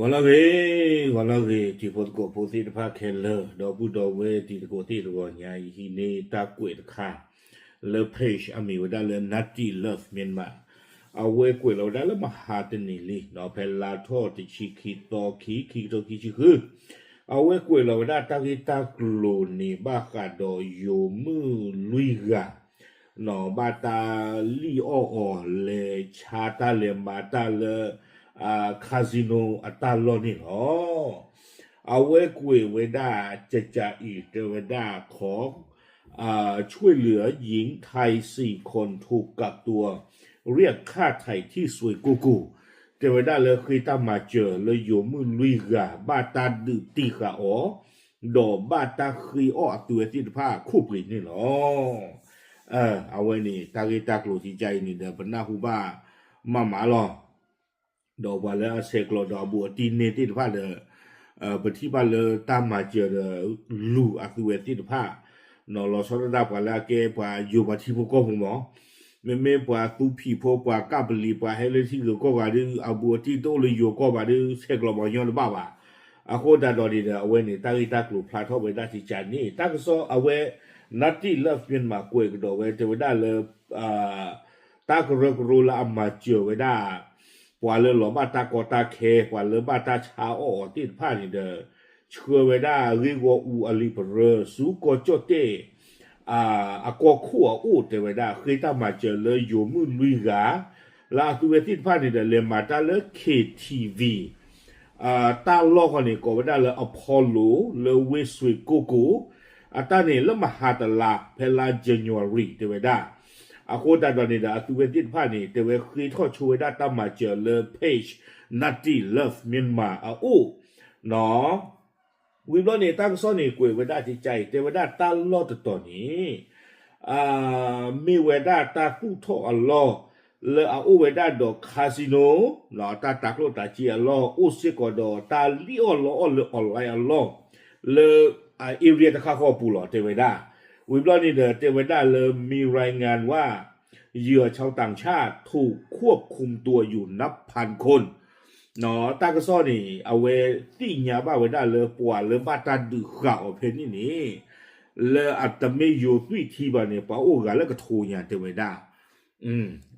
ဂီၤလၢအဂ့ၤ, ဂီၤလၢအဂ့ၤ တံၤဖိသကိးဖိသ့ၣ်တဖၣ်ခဲလၢာ်, ဒီပုၢ်ဒီဝဲၢ်တံၤသကိးသ့ၣ်တဂီၤညါအံၤ ဟံးန့ၢ်တၢ်ကွဲးတခါ လၢ page အမံၤဝဲဒၣ်လၢ Nutty Love Myanmar, အဝဲကွဲးလီၤဝဲဒၣ်လၢမဟါတနံၤလံ, ဖဲလါထီၣ်တဆံခံသီခံ ခံကထိခံဆံဃု, အဝဲကွဲးလီၤဝဲဒၣ်တၢ်ဂ့ၢ်တၢ်ကျိၤန့ၣ် ဘၣ်ဃးဒီးယိၤမုၣ်လွံၢ်ဂၤ ဘၣ်တၢ်လံၣ်အီၣ်အီၤ လဲၤဆါတၢ်လဲၤမၤတၢ်လၢ casino အတၢ်လီၢ်န့ၣ်လီၤ. အဝဲကွဲးဝဲဒၣ် ကကးအံၤ တဲဝဲဒၣ်ခီ ช่วยเหลือหญิงไทยสี่คนถูกกักตัวเรียกค่าไถ่ที่ซวยโกโก တဲဝဲဒၣ်လၢဃ့တၢ်မၤစၢၤလၢယိၤမုၣ်လွံၢ်ဂၤ ဘၣ်တၢ်ဒုးတံၢ်ဃာ်အီၤ ဒီးဘၣ်တၢ်ဃ့အီၣ်အသုဝဲသ့ၣ်တဖၣ်ခိၣ်ပှ့ၤန့ၣ်လီၤ. အဝဲန့ၣ် တၢ်ဂ့ၢ်တၢ်ကျိၤထံကါအံၤန့ၣ်ဒီး ပနၢ်ဟူဘၣ်မးမးလီၤ. ဒီးပှၤလၢအဆဲးကျိးဒီးအဘူးအတံၢ်န့ၢ်သ့ၣ်တဖၣ်ဒီး ပထံၣ်ဘၣ်လၢတၢ်မၤစၢၤဒီး လူၤအသုဝဲသ့ၣ်တဖၣ် လီၤဆီဒၣ်တၢ်ပှၤလၢအကဲပှၤယိၤပှၤထံဖိကီၢ်ဖိမး, မ့မ့ၢ်ပှၤသူဖံးဖိ ပှၤကၢ်ပလံၤ ပှၤဟဲလၢထံဂုၤကီၢ်ဂၤဒုး အဘူးအတံၢ်တအိၣ်လၢယိၤကီၢ်ဘၣ်ဒုး ဆဲးကျိးပှၤကညီတဘၣ်ဘၣ်. အဃိသတးဒီးန့ၣ်ဒီး အဝဲန့ၣ် တၢ်ဂ့ၢ်တၢ်ကျိၤဖျါထီၣ်ဝဲဒၣ်ထံကါန့ၣ် တၢ်ကစီၣ်အဝဲ Nutty Love Myanmar ကွဲးကဒီးဝဲ တဲဝဲဒၣ်လၢ တၢ်ကရၢကရိလၢအမၤစၢၤဝဲဒၣ် ပှၤလၢလီၤဘၣ်တၢ်ကီတၢ်ခဲ ပှၤလၢဘၣ်တၢ်ဆါအီၣ်အီၤသ့ၣ်တဖၣ်န့ၣ်ဒီး ဆှၢဝဲဒၣ်ဂ့ၢ်ဂီၢ်အူအလံာ်ပရၢ ဆူကီၢ်ကၠီၣ်တဲၣ် အကီၢ်ခိၣ်အအိၣ် တဲဝဲဒၣ် ဃ့တၢ်မၤစၢၤလၢယိၤမုၣ်လွံၢ်ဂၤ လၢအသုဝဲသ့ၣ်တဖၣ်န့ၣ်ဒီး လဲၤမၤတၢ်လၢ K T V တၢ်လီၢ်ဃီန့ၣ် ကိးဝဲဒၣ်လၢ Apollo လၢဝ့ၢ်စွ့ကိၢ်ကိၢ် အတၢ်န့ၣ်လၢမဟါတလါ ဖဲလါ January တဲဝဲဒၣ်. အဃိသတးဒီးန့ၣ်ဒီး အသုဝဲသ့ၣ်တဖၣ်န့ၣ် တဲဝဲဃ့ထီၣ်ဆိဝဲဒၣ်တၢ်မၤစၢၤလၢ page Nutty Love Myanmar အအိၣ် ဝံၤဘျီန့ၣ် တၢ်ကစီၣ်န့ၣ် ကွဲးဝဲဒၣ်ကကါအံၤ တဲဝဲဒၣ်တၢ်လီၢ်တတီၤန့ၣ် မ့ၢ်ဝဲဒၣ်တၢ်သူၣ်ထီၣ်အလီၢ် လၢအအိၣ်ဝဲဒၣ်ဒီး casino တၢ်တၤကျိၣ်တၤစ့အလီၢ် အိၣ်စ့ၢ်ကီးဒီးတၢ်လံၣ်အီၣ်လီအီၣ်လၢ online အလီၢ် လၢ area တခါဃီအပူၤလီၤ တဲဝဲဒၣ်. ဝံၤဘျီန့ၣ်ဒီး တဲဝဲဒၣ်လၢ มีรายงานว่าเหยื่อชาวต่างชาติถูกควบคุมตัวอยู่นับพันคน တၢ်ကစီၣ်န့ၣ် အဝဲသ့ၣ်ညါဘၣ်ဝဲဒၣ်လၢပှၤလၢဘၣ်တၢ်ဒုးဃာ်အီၤဖဲန့ၣ်န့ၣ် လၢအတမ့ၢ်ယိၤသွံၣ်ထံဘၣ်န့ၣ် ပှၤအိၣ်ဂၤလၢကထိညါတဲဝဲဒၣ်.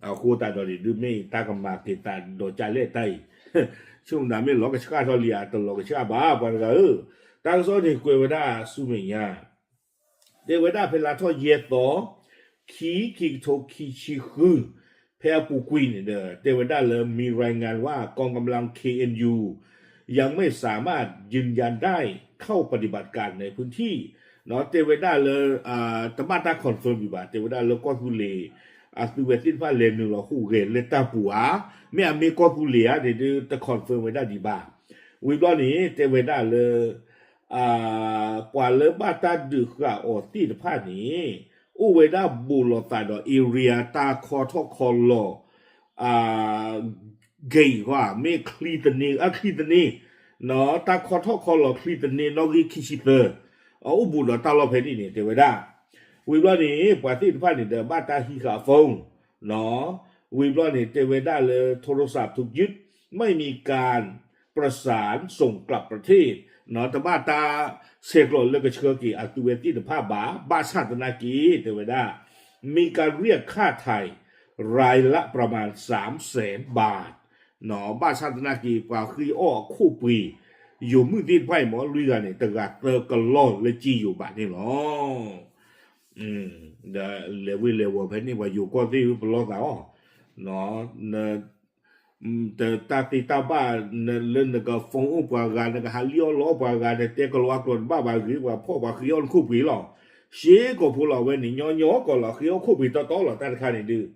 အဃိသတးဒီးန့ၣ် ဒုးမ့ၢ်တၢ်ကမၤက့ၤသးဒီးကၢ်လဲၣ်တၢ်အံၤ ဆိကမိၣ်မ့ၢ်လီၤကဆှၣ်ထီၣ်လံဧါ တလီၤကဆှၣ်ဘၣ် ပှၤတဂၤဧၢ, တၢ်ကစီၣ်န့ၣ်ကွဲးဝဲဒၣ်ဆူမဲာ်ညါ တဲဝဲဒၣ်ဖဲလါထီၣ်ယဲၢ်သီ ခံ ခံကထိခံဆံဃု ဖဲအပူၤကွံာ်န့ၣ်ဒီး တဲဝဲဒၣ်လၢ มีรายงานว่ากองกำลัง เคเอ็นยู ยังไม่สามารถยืนยันได้เข้าปฏิบัติการในพื้นที่ တဲဝဲဒၣ်လၢ တဘၣ်တၢ် confirm ဘၣ် တဲဝဲဒၣ်လၢကီၢ်သူလ့ၤ အသုဝဲသ့ၣ်တဖၣ်လဲၤနုာ်လီၤဟူးဂဲၤလၢတၢ်ပူၤဧါ, မ့ၢ်အမ့ၢ်ကီၢ်သူလ့ၤဧါန့ၣ်ဒုး တ confirm ဝဲဒၣ်ဒံးဘၣ်. ဝံၤဘျီန့ၣ် တဲဝဲဒၣ်လၢ ပှၤလၢဘၣ်တၢ်ဒုးဃာ်အီၤသ့ၣ်တဖၣ်န့ၣ် အိၣ်ဝဲဒၣ်ဘူးလိာ်သးဒီး area တၢ်ခီထီၣ်ခီလီၤ gate မ့ၢ်ချံသန့, ချံသန့, တၢ်ခီထီၣ်ခီလီၤချံသန့ နီၣ်ဂံၢ်ခံဆံသၢ, အအိၣ်ဘူးဒီးတၢ်လီၢ်ဖဲန့ၣ်န့ၣ် တဲဝဲဒၣ်. ဝံၤဘျီန့ၣ် ပှၤသ့ၣ်တဖၣ်န့ၣ်ဒီး ဘၣ်တၢ်ဟံးဃာ် phone ဝံၤဘျီန့ၣ် တဲဝဲဒၣ်လၢ โทรศัพท์ถูกยึด ไม่มีการประสานส่งกลับประเทศ တဘၣ်တၢ်ဆဲးကျိးလၢကဆှၢက့ၤ အသုဝဲသ့ၣ်တဖၣ်ဘၣ်, ဘၣ်ဆၣ်သနာ်က့ တဲဝဲဒၣ် มีการเรียกค่าไถ่รายละประมาณสามแสนบาท ဘၣ်ဆၣ်သနာ်က့ ပှၤဃ့အီၣ်အခိၣ်ပှ့ၤ ယိၤမုၣ်သ့ၣ်တဖၣ်အံၤမ့ၢ် လွံၢ်ဂၤန့ၣ် တဂၤသၢကလီၢ်လၢကၠံယိၤဘးန့ၣ်လီၤ. ဒီးလဲၤဝ့ၤလဲၤဝီၤဖဲန့ၣ် ပှၤယိၤကီၢ်သ့ၣ်ပလီၢ်သးအီၤ, တၢ်သ့တၢ်ဘၣ်လၢနက phone အိၣ်ပှၤဂၤ နကဟးလံၣ်အီၣ်လီအီၣ်ပှၤဂၤ နတဲကလီအကျိာ်တဘၣ်ဘၣ်ဂ့ၤ ပှၤဖီၣ်ပှၤဃ့အီၣ်နခိၣ်ပှ့ၤလီၤ. စ့ၢ်ကီးဖိလီၤ အဝဲန့ၣ် ညီညီကီးလီၤ ဃ့အီၣ်ခိၣ်ပှ့ၤတီတီလီၤ တၢ်တခါန့ၣ်ဒုး.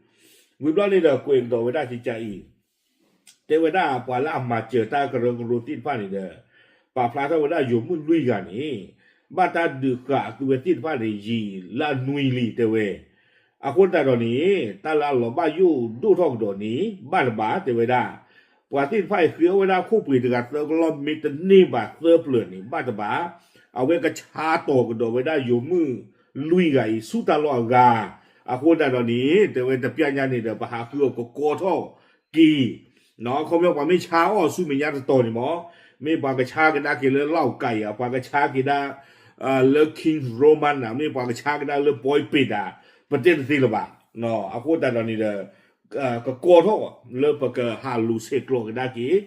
ဝံၤဘျီန့ၣ်ဒီး ကွဲးကဒီးဝဲဒၣ်ကကါအံၤ တဲဝဲဒၣ်ပှၤလၢအမၤစၢၤတၢ်ကရၢကရိသ့ၣ်တဖၣ်န့ၣ်ဒီး ပာ်ဖျါထီၣ်ဝဲဒၣ်ယိၤမုၣ်လွံၢ်ဂၤန့ၣ် ဘၣ်တၢ်ဒုးဃာ်အသုဝဲသ့ၣ်တဖၣ်န့ၣ် ယံာ်လၢအနွံလံ တဲဝဲ. အဃိသတးဒီးန့ၣ် တၢ်လၢအလီၤဘၣ်ယိၣ်ဒိၣ်ထီၣ်ကဒီးန့ၣ် ဘၣ်တဘၣ် တဲဝဲဒၣ်. ပှၤသ့ၣ်တဖၣ်အံၤဃ့အီၣ်ဝဲဒၣ်ခိၣ်ပှ့ၤတဂၤသၢကလီၢ် မ့ၢ်တန့ၢ်ဘၣ်သၢပျၢၤန့ၣ် ဘၣ်တဘၣ် အဝဲကဆါတီၤကဒီးဝဲဒၣ်ယိၤမုၣ်လွံၢ်ဂၤအံၤ ဆူတၢ်လီၢ်အဂၤ. အဃိသတးဒီးန့ၣ် တဲဝဲတပျၢ်ညါန့ၣ်ဒီး ပဟးဃုအီၤကကီထီၣ်က့ၤ ခီပညီပှၤမ့ၢ်ဆါအီၣ်ဆူမဲာ်ညါတတီၤန့ၣ်မ့ၢ် မ့ၢ်ပှၤကဆါကဒါက့ၤလၢလီၢ်ကၤဧါ, ပှၤကဆါက့ၤဒၣ် လၢ King's Road မးနၤ, မ့ၢ်ပှၤကဆါကဒါလၢ Poipet ဧါ, ပတဲတသ့လၢၤဘၣ်. အဃိသတးဒီးန့ၣ်ဒီး ကကီထီၣ်လၢပကဟးလူၤဆဲးကျိးကဒါက့ၤ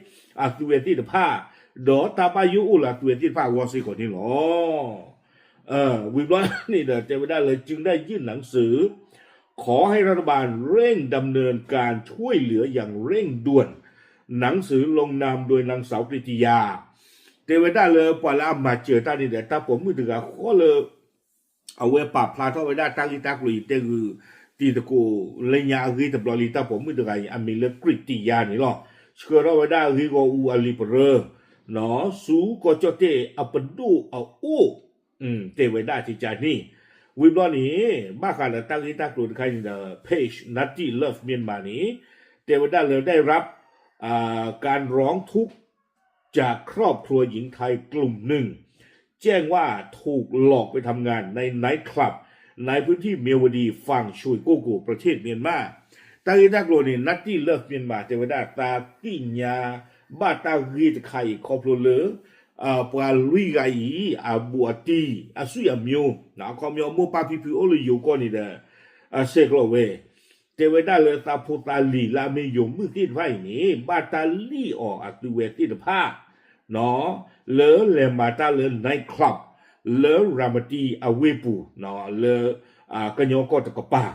အသုဝဲသ့ၣ်တဖၣ်, ဒီးတၢ်ဘၣ်ယိၣ်အိၣ်လၢအသုဝဲသ့ၣ်တဖၣ်အဂီၢ်စ့ၢ်ကီးန့ၣ်လီၤ. ဝံၤဘျီန့ၣ်ဒီး တဲဝဲဒၣ်လၢ จึงได้ยื่นหนังสือ ขอให้รัฐบาลเร่งดำเนินการช่วยเหลืออย่างเร่งด่วน หนังสือลงนามโดยนางสาวกฤติยา တဲဝဲဒၣ်လၢပှၤလၢအမၤစၢၤတၢ်န့ၣ်ဒီး တၢ်ပိာ်မုၣ်တဂၤဃီလၢ အဝဲပာ်ဖျါထီၣ်ဝဲဒၣ်တၢ်ဂ့ၢ်တၢ်ကျိၤအံၤ တဲဂုာ်တံၤသကိးလၢညါအဂ့ၢ်တဘျီလံ တၢ်ပိာ်မုၣ်တဂၤအံၤ အမံၤလၢ ကရံးတံယါ န့ၣ်လီၤ. ဆှၢထီၣ်ဝဲဒၣ်အဂ့ၢ်ဂီၢ်အူအလံာ်ပရၢ ဆူကီၢ်ကၠီၣ်တဲၣ်အပဒိၣ်အအိၣ် တဲဝဲဒၣ်ကကန့ၣ်, ဝံၤဘျီန့ၣ် ဘၣ်ဃးဒီးတၢ်ဂ့ၢ်တၢ်ကျိၤတခါန့ၣ်ဒီး page Nutty Love Myanmar န့ၣ် တဲဝဲဒၣ်လၢ ได้รับ การร้องทุกข์จากครอบครัวหญิงไทยกลุ่มหนึ่ง แจ้งว่าถูกหลอกไปทำงานใน ไนท์คลับ ในพื้นที่เมียวดี ฝั่งซวยโกโก ประเทศเมียนมา တၢ်ဂ့ၢ်တၢ်ကျိၤန့ၣ် Nutty Love Myanmar တဲဝဲဒၣ်သးသ့ၣ်ညါဘၣ်တၢ်ဂ့ၢ်တခါအံၤခီဖျိလၢ ပှၤလွံၢ်ဂၤအံၤ အဘူးအတံၢ် အဆွေမျိုး အခီပညီမိၢ်ပၢ်ဖံဖုအိၣ်လၢယိၤကီၢ်န့ၣ်ဒီး ဆဲးကျိးဝဲ တဲဝဲဒၣ်လၢသးဖိသးလံၤလၢအမ့ၢ်ယိၤမုၣ်သ့ၣ်တဖၣ်အံၤန့ၣ် ဘၣ်တၢ်လံၣ်အီၤအသုဝဲသ့ၣ်တဖၣ် လၢလဲၤမၤတၢ်လၢ night club လၢရၤမတံအဝ့ၢ်ပူၤ လၢ ကညီကီၢ်တကပၤ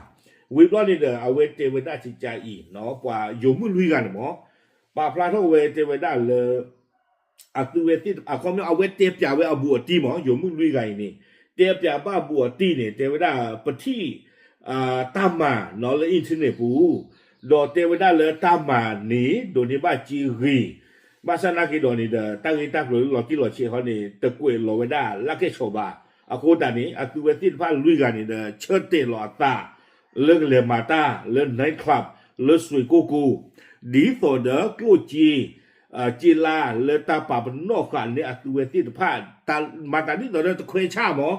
ဝံၤဘျီန့ၣ်ဒီး အဝဲတဲဝဲဒၣ်ကကအံၤ ပှၤယိၤမုၣ်လွံၢ်ဂၤန့ၣ်မ့ၢ် ပာ်ဖျါထီၣ်ဝဲတဲဝဲဒၣ်လၢ အသုဝဲသ့ၣ် အခီပညီ အဝဲတဲပျးဝဲအဘူးအတံၢ်မ့ၢ် ယိၤမုၣ်လွံၢ်ဂၤအံၤန့ၣ် တဲပျးဘၣ်အဘူးအတံၢ်န့ၣ် တဲဝဲဒၣ် ပထံၣ် တၢ်မၤနီၤလၢ internet ပူၤ ဒီးတဲဝဲဒၣ်လၢတၢ်မၤန့ၣ် ဒိးန့ၢ်ဘၣ်စ့ဂ့ၤ ဘၣ်ဆၣ်နာ်က့ဒီးန့ၣ်ဒီး တၢ်ဂ့ၢ်တၢ်ကျိၤလၢလီၤတံၢ်လီၤဆဲးခီန့ၣ် တကွဲးလီၤဝဲဒၣ်လၢကဲၣ်ဆိးဘၣ်. အဃိသတးန့ၣ် အသုဝဲသ့ၣ်တဖၣ်လွံၢ်ဂၤန့ၣ်ဒီး ဆၢတဲာ်လီၤအသး လၢကလဲၤမၤတၢ်လၢ night club လၢစွ့ၣ်ကိၢ်ကိၢ် ဒ်သိးဒီးကျိၣ်စ့ စ့လါလၢတၢ်ပာ်ပနီၣ်ဃာ်န့ၢ်အသုဝဲသ့ၣ်တဖၣ် မၤသးဒ်သိးဒီးတခွဲဆၣ်မ့ၢ်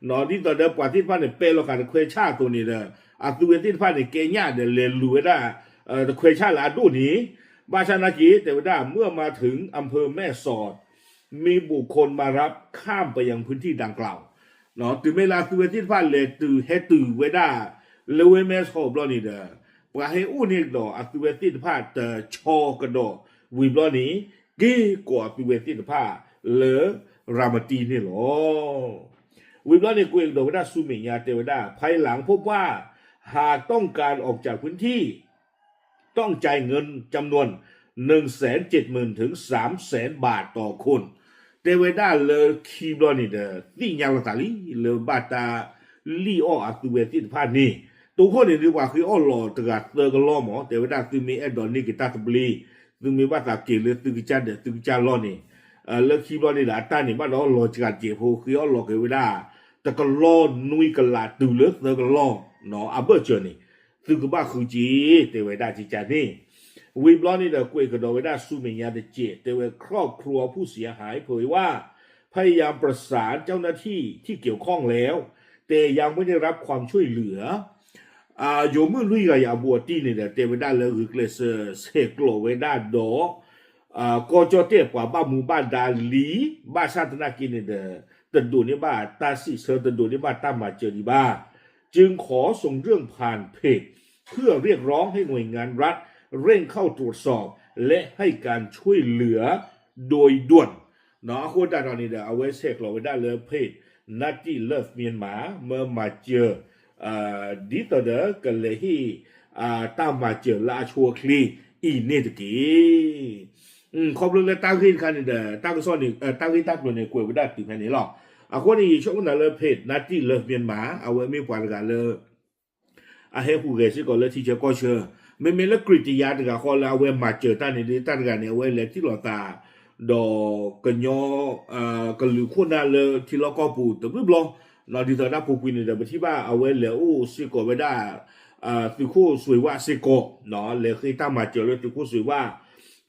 ဒ်သိးဒီးပှၤသ့ၣ်တဖၣ်န့ၣ် ပဲလီၤဃာ်တခွဲဆၣ်အသိးန့ၣ်ဒီး အသုဝဲသ့ၣ်တဖၣ်န့ၣ် ကဲညၣ်ဒီးလဲၤလူၤဝဲဒၣ် တခွဲဆၣ်လၢအဒိၣ်န့ၣ် ဘၣ်ဆၣ်နာ်က့ တဲဝဲဒၣ် เมื่อมาถึงอำเภอแม่สอด มีบุคคลมารับข้ามไปยังพื้นที่ดังกล่าว တုၤမ့ၢ်လၢအသုဝဲသ့ၣ်တဖၣ်လဲၤတုၤ ဟဲတုၤဝဲဒၣ် လၢဝဲမဲဆီးဘျီန့ၣ်ဒီး ပှၤဟဲအိၣ်န့ၢ်ကဒီးအသုဝဲသ့ၣ်တဖၣ်တဆီကဒီး ဝံၤဘျီန့ၣ် က့ၤကိးအသုဝဲသ့ၣ်တဖၣ်လၢ ရၤမတံန့ၣ်လီၤ. ဝံၤဘျီန့ၣ် ကွဲးကဒီးဝဲဒၣ်ဆူမဲာ်ညါတဲဝဲဒၣ် ภายหลังพบว่า หากต้องการออกจากพื้นที่ ต้องจ่ายเงินจำนวน หนึ่งแสนเจ็ดหมื่นถึงสามแสนบาทต่อคน တဲဝဲဒၣ်လၢခံဘျီန့ၣ်ဒီး သ့ၣ်ညါလိာ်သးလံ လၢဘၣ်တၢ်လံၣ်အီၣ်အသုဝဲသ့ၣ်တဖၣ်န့ၣ် တိခိၣ်န့ၣ်ဒုးပှၤဃ့အီၣ်လီၤတဂၤသၢကလီၢ်မ့ၢ် တဲဝဲဒၣ်သုမ့ၢ်အဲၣ်ဒိးန့ၢ်က့ၤတၢ်သဘျ့ သုမ့ၢ်ဘၣ်သးက့ၤလၢသုကစၢ်ဒၢးသုကစၢ်လီၢ်န့ၣ် လၢခံဘျီန့ၣ်ဒီး အတၢ်န့ၣ်ဘၣ်ဒီးလီၤစှၤတစဲးဖိ ဃ့အီၣ်လီၤက့ၤဝဲဒၣ် တကလီၢ်နွံကလးတုၤလၢသၢကလီၢ် အဘၢၣ်စၢၤန့ၣ် သုကဘၣ်ဃုက့ၤ တဲဝဲဒၣ်ကကန့ၣ် ဝံၤဘျီန့ၣ်ဒီး ကွဲးကဒီးဝဲဒၣ်ဆူမဲာ်ညါတစဲး တဲဝဲ ครอบครัวผู้เสียหายเผยว่า พยายามประสานเจ้าหน้าที่ที่เกี่ยวข้องแล้ว แต่ยังไม่ได้รับความช่วยเหลือ ယိၤမုၣ်လွံၢ်ဂၤအံၤအဘူးအတံၢ်န့ၣ်ဒီး တဲဝဲဒၣ်လၢဂုာ်ကျဲးစၢးဆဲးကျိးဝဲဒၣ်ဒီး ကီၢ်ကၠီၣ်တဲၣ်ပှၤဘၣ်မူဘၣ်ဒါလံ ဘၣ်ဆၣ်သနာ်က့န့ၣ်ဒီး တဒိးန့ၢ်ဘၣ်တၢ်စံးဆၢ တဒိးန့ၢ်ဘၣ်တၢ်မၤစၢၤဒံးဘၣ် จึงขอส่งเรื่องผ่านเพจ เพื่อเรียกร้องให้หน่วยงานรัฐเร่งเข้าตรวจสอบ และให้การช่วยเหลือโดยด่วน အဃိသတးဒီးန့ၣ်ဒီး အဝဲဆဲးကျိးဝဲဒၣ်လၢ เพจ Nutty Love Myanmar မၢမၤစၢၤ ဒ်သိးဒီးကလဲၤဟ့ၣ် တၢ်မၤစၢၤလၢအဆိအချ့အံၤန့ၣ်တက့ၢ်. ခီဖျိလၢတၢ်ဂ့ၢ်တခါန့ၣ်ဒီး တၢ်ကစီၣ်န့ၣ် တၢ်ဂ့ၢ်တၢ်ကျိၤန့ၣ် ကွဲးဝဲဒၣ်တုၤဖဲန့ၣ်လီၤ. အဃိန့ၣ် ယဆိကမိၣ်သးလၢ เพจ Nutty Love Myanmar အဝဲမ့ၢ်ပှၤတဂၤလၢ အဟဲဟူးဂဲၤစ့ၢ်ကီးလၢထံဆၢကီၢ်ဆၢ, မ့မ့ၢ်လၢကရံးတယါတဂၤဃီလၢအဝဲမၤစၢၤတၢ်န့ၣ်ဒီး တၢ်တဂၤန့ၣ် အဝဲလဲၤထံၣ်လိာ်သး ဒီးကညီ ကလုာ်ခိၣ်နၢ်လၢထံလီၢ်ကီၢ်ပူၤတဘျုးဘျီ, ဒ်သိးတၢ်ပူၤကွံာ်န့ၣ်ဒီး ပထံၣ်ဘၣ်အဝဲလဲၤအိၣ်စ့ၢ်ကီးဝဲဒၣ် သုးခိၣ်စွ့ၤဝၣ်စ့ၢ်ကီး, လဲၤဃ့တၢ်မၤစၢၤလၢသုးခိၣ်စွ့ၤဝၣ်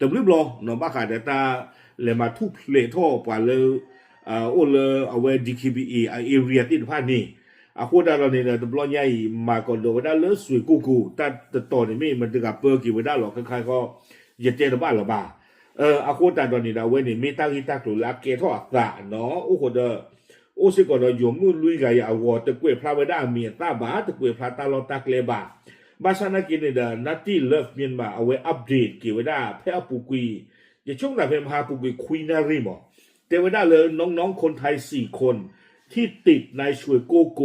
တဘျုးဘျီ, ဘၣ်ဃးဒီးတၢ်လဲၤမၤထူၣ်ဖျဲးထီၣ်ပှၤလၢ အိၣ်လၢအဝဲ DKBA အ area သ့ၣ်တဖၣ်န့ၣ်, အဃိသတးဒီးန့ၣ်ဒီး တဘျီညါအံၤ မၤကဒီးဝဲဒၣ်လၢစွ့ၤကိၢ်ကိၢ် တၢ်တတီၤန့ၣ်မ့ၢ်မတၤတဂၤပၢက့ၤဝဲဒၣ်လီၤ ခဲခါခီ ယတဲတဘၣ်လၢၤဘၣ်. အဃိသတးဒီးန့ၣ်ဒီး အဝဲန့ၣ်မ့ၢ်တၢ်ဂ့ၢ်တၢ်ကျိၤလၢအကဲထီၣ်အသးနီၤ, အိၣ်ဃိဒီး အိၣ်စ့ၢ်ကီးဒီးယိၤမုၣ်လွံၢ်ဂၤအံၤအဂီၢ် တကွဲးဖျါဝဲဒၣ်အမံၤအသၣ်ဘၣ်, တကွဲးဖျါတၢ်လီၢ်တၢ်ကျဲဘၣ်. ဘၣ်ဆၣ်နာ်က့န့ၣ်ဒီး Native Love Myanmar အဝဲ update က့ၤဝဲဒၣ်ဖဲအပူၤကွံာ်, ယဆိကမိၣ်သးဖဲမဟါပူၤကွံာ်ခွံနၣ်ရံၣ်မး, တဲဝဲဒၣ်လၢ น้องๆคนไทยสี่คนที่ติดในฉวยโก้โก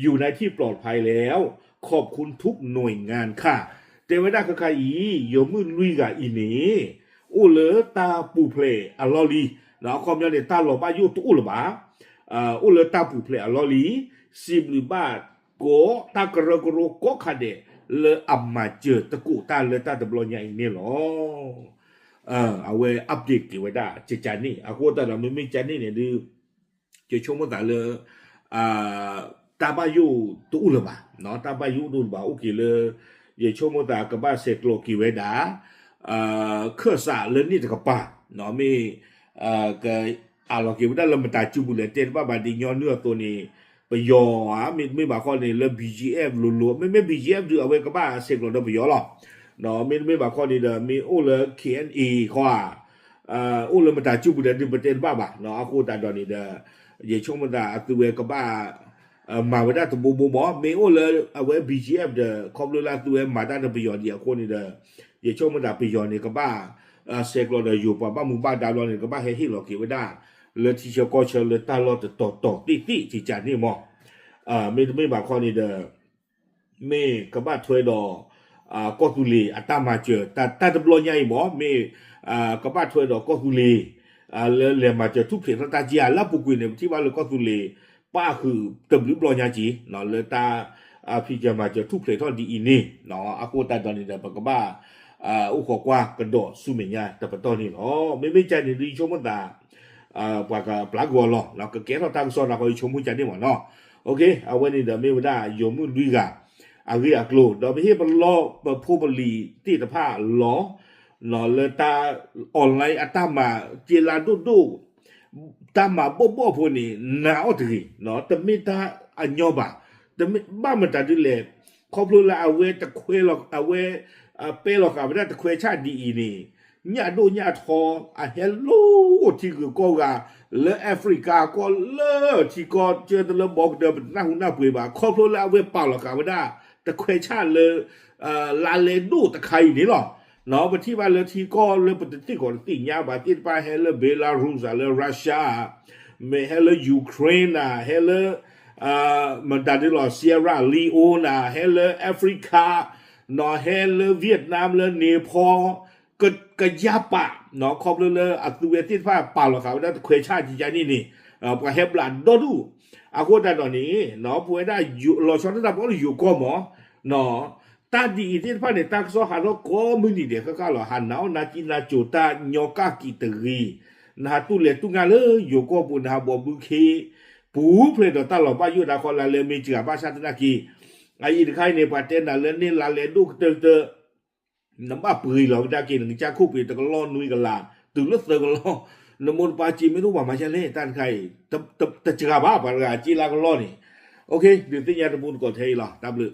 อยู่ในที่ปลอดภัยแล้ว ขอบคุณทุกหน่วยงานค่ะ တဲဝဲဒၣ်ခဲခါအံၤ ယိၤမုၣ်လွံၢ်ဂၤအံၤန့ၣ် အိၣ်လၢတၢ်ပူၤဖျဲးအလီၢ်လံ, အခီပညီန့ၣ် တၢ်လီၤဘၣ်ယိၣ်တအိၣ်လၢၤဘၣ်, အိၣ်လၢတၢ်ပူၤဖျဲးအလီၢ်လံ, စံးဘျုးဘၣ်ကိးတၢ်ကရၢကရိကိးခါဒဲး လၢအမၤစၢၤသကိးတၢ်လၢတၢ်တဘျီညါအံၤန့ၣ်လီၤ. အဝဲ update က့ၤဝဲဒၣ်ကကန့ၣ်, အဃိသတးဒီး မ့မ့ၢ်ကကန့ၣ်န့ၣ်ဒုး ယဆိကမိၣ်သးလၢ တၢ်ဘၣ်ယိၣ်တအိၣ်လၢၤဘၣ်, တၢ်ဘၣ်ယိၣ်တအိၣ်လၢၤဘၣ် အိၣ်က့ၤလၢ ယဆိကမိၣ်သးကဘၣ်ဆဲးကျိးက့ၤဝဲဒၣ် ခၢၣ်စးလၢန့ၣ်တကပၤ, မ့ၢ် က အးလီၤက့ၤဝဲဒၣ်လၢမတၤစုပူၤလဲၣ် တဲတဘၣ်ဘၣ် ဒ်ညီနုၢ်အသိးန့ၣ် ပယီၤဧါ, မ့တမ့ၢ်ဘၣ်ခီန့ၣ် လၢ B G F လိၤလိၤ, မ့မ့ၢ် B G F ဒုး အဝဲကဘၣ်ဆဲးကျိးဒီးပယီၤလီၤ. မ့တမ့ၢ်ဘၣ်ခီန့ၣ်ဒီး မ့ၢ်အိၣ်လၢ K N A ခီဧါ, အိၣ်လၢမတၤစုပူၤလဲၣ်ဒုး ပတဲတဘၣ်ဘၣ်. အဃိသတးဒီးန့ၣ်ဒီး ယဆိကမိၣ်သးအသုဝဲကဘၣ် မၤဝဲဒၣ်တဘိဘိမး, မ့ၢ်အိၣ်လၢအဝဲ B G F ဒီး ခီဖျိလၢအသုဝဲမၤတၢ်ဒီးပယီၤဒံးအဃိန့ၣ်ဒီး ယဆိကမိၣ်သးပယီၤန့ၣ် ကဘၣ် ဆဲးကျိးဒီးယိၤပှၤဘၣ်မူဘၣ်ဒါဘျီန့ၣ် ကဘၣ်ဟဲဟ့ၣ်လီၤက့ၤဝဲဒၣ် လၢထံဆၢကီၢ်ဆၢလၢတၢ်လီၢ်တတီၤတီၤသ့ၣ်သ့ၣ်ကကန့ၣ်မး. မ့တမ့ၢ်ဘၣ်ခီန့ၣ်ဒီး မ့ၢ်ကဘၣ်ထွဲဒီး ကီၢ်သူလ့ၤအတၢ်မၤစၢၤ တၢ်တဘျီညါအံၤမး မ့ၢ် ကဘၣ်ထွဲဒီးကီၢ်သူလ့ၤ လၢလဲၤမၤစၢၤထူၣ်ဖျဲးထီၣ်တၢ်က့ဧါ လၢအပူၤကွံာ်န့ၣ် ပထံၣ်ဘၣ်လၢကီၢ်သူလ့ၤ ပၣ်ဃုာ်တဘျုးဘျီညါက့ၤ လၢတၢ် ဖံးစၢၤမၤစၢၤထူၣ်ဖျဲးထီၣ်ဒ်အံၤန့ၣ် အဃိသတးဒီးန့ၣ်ဒီး ပကဘၣ်အိၣ်ခိးကွၢ်ကဒီးဆူမဲာ်ညါတပတီၢ်န့ၣ်လီၤ. မ့မ့ၢ်ကန့ၣ်ဒုးယဆိကမိၣ်သး ပှၤကပျၢ်ကွံာ်အီၤလီၤ ကကဲထီၣ်တၢ်ကစီၣ်နၤဃီယဆိကမိၣ်ကန့ၣ်မးနီၤ. အဝဲန့ၣ်ဒီးမ့ၢ်ဝဲဒၣ် ယိၤမုၣ်လွံၢ်ဂၤ အဂ့ၢ်အကျိၤ ဒီးပဟ့ၣ်ပလီၢ်ပဖိပလံၤသ့ၣ်တဖၣ်လီၤ လၢတၢ် online အတၢ်မၤစ့လါဒိၣ်ဒိၣ် တၢ်မၤဘီၣ်ဘီၣ်ဖိန့ၣ် နာ်အီၤတဂ့ၤ တမ့ၢ်တၢ်အညီဘၣ်. တမ့ၢ်ဘၣ်မတၤဒ်လဲၣ် ခီဖျိလၢအဝဲတခွဲလီၤ အဝဲ ပဲလီၤဃာ်ဝဲဒၣ်တခွဲဆၣ်ဒ်အံၤန့ၣ် ညၣ်ဒိၣ်ညၣ်ထီ အဟဲလီၤထံဂုၤကီၢ်ဂၤ လၢ Africa ကီၢ်လၢထံကီၢ်ကၢတလၢဘီကတၢၢ် ပတနၢ်ဟူနၢ်ပှ့ၤဘၣ် ခီဖျိလၢအဝဲပာ်လီၤဃာ်ဝဲဒၣ် တခွဲဆၣ်လၢ လါလဲဒိၣ်တခါအံၤန့ၣ်လီၤ. ပထံၣ်ဘၣ်လၢထံကီၢ်လၢပတသ့ၣ်ကီးတသ့ၣ်ညါဘၣ်သ့ၣ်တဖၣ် ဟဲလၢ Belarus လၢ Russia မ့ၢ်ဟဲလၢ Ukraine နၤ ဟဲလၢ မတၤဒ်လီၤ Sierra Leone နၤ ဟဲလၢ Africa နၤ ဟဲလၢ Vietnam လၢ Nepal ကယါပာ် ခီဖျိလၢအသုဝဲသ့ၣ်တဖၣ်ပာ်လီၤဃာ်ဝဲဒၣ်တခွဲဆၣ်ကကန့ၣ်န့ၣ် ပှၤဟဲဘျးဒီဒူၣ် အဃိသတးဒီးန့ၣ် ပဝဲဒၣ်လီၤဆီဒၣ်တၢ်ပီလၢယိၤကီၢ်မး တၢ်ဒ်အံၤသ့ၣ်တဖၣ်န့ၣ် တၢ်ကစီၣ်ဟးထီၣ်ကိးမုၢ်နံၤဒဲးဃၣ်ဃၣ်လီၤ ဟးနာ်အီၣ်နာ်ကံနာ်စိၤတၢ်ညီကၣ်ကံာ်တဂ့ၤ နဟးသူၣ်လဲၤတူၢ်ငါလၢယိၤကီၢ်ပူၤ နဟးဘီၣ်ဘုခ့ ပူၤဖျဲးဒီးတၢ်လီၤဘၣ်ယိၣ်ဒၣ်ဃီလၢလဲၤမ့ၢ်စှၤဘၣ်ဆၣ်သနာ်က့ အအံၤတခါအံၤန့ၣ် ပှၤတဲနၤလၢန့ၢ်လါလဲဒိၣ်ကတၢၢ်ကတၢၢ် နဘၣ်ပှ့ၤလီၤဝဲဒၣ်က့ၤ နကစၢ်ခိၣ်ပှ့ၤတကလီၢ်နွံကလး တုၤလၢသၢကလီၢ် နမိၢ်နပၢ်စ့မ့ၢ်တအိၣ်ဘၣ်မၤဒ်လဲၣ် တၢ်တခါအံၤ တစှၤဘၣ်ပှၤတဂၤစ့လါကလီၢ်န့ၣ် ဒုးသ့ၣ်ညါတပူၤသကိးထဲအံၤလီၤ တၢ်ဘျုး